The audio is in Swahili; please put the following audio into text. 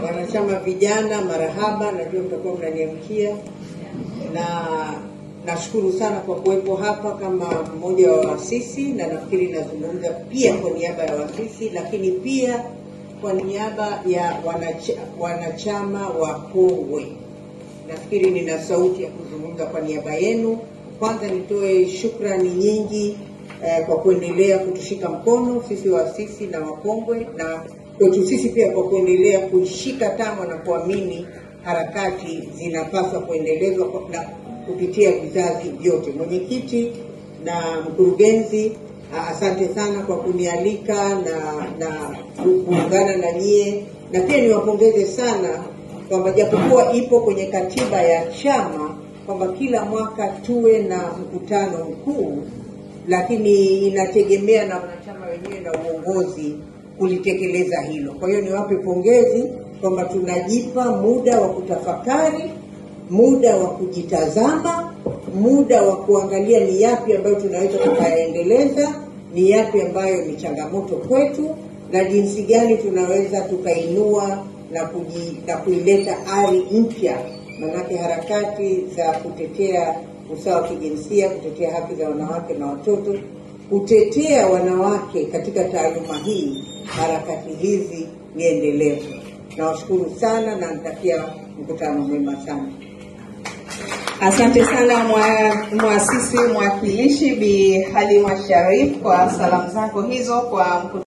Wanachama vijana marahaba, najua mtakuwa mnaniamkia, na nashukuru sana kwa kuwepo hapa kama mmoja wa waasisi, na nafikiri nazungumza pia kwa niaba ya waasisi, lakini pia kwa niaba ya wanachama wakongwe. Nafikiri nina sauti ya kuzungumza kwa niaba yenu. Kwanza nitoe shukrani nyingi kwa kuendelea kutushika mkono sisi waasisi na wakongwe, na kwetu sisi pia kwa kuendelea kushika tama na kuamini harakati zinapaswa kuendelezwa na kupitia vizazi vyote. Mwenyekiti na mkurugenzi, asante sana kwa kunialika na kuungana na nyie, na pia niwapongeze sana kwamba japokuwa ipo kwenye katiba ya chama kwamba kila mwaka tuwe na mkutano mkuu, lakini inategemea na wanachama wenyewe na uongozi kulitekeleza hilo. Kwa hiyo niwape pongezi kwamba tunajipa muda wa kutafakari, muda wa kujitazama, muda wa kuangalia ni yapi ambayo tunaweza tukaendeleza, ni yapi ambayo ni changamoto kwetu, na jinsi gani tunaweza tukainua na kuileta ari mpya. Manake harakati za kutetea usawa wa kijinsia, kutetea haki za wanawake na watoto, kutetea wanawake katika taaluma hii, harakati hizi ni endelevu. Nawashukuru sana na nitakia mkutano mwema sana. Asante sana mwasisi mwakilishi Bi Halima Sharif kwa salamu zako hizo kwa mkutano.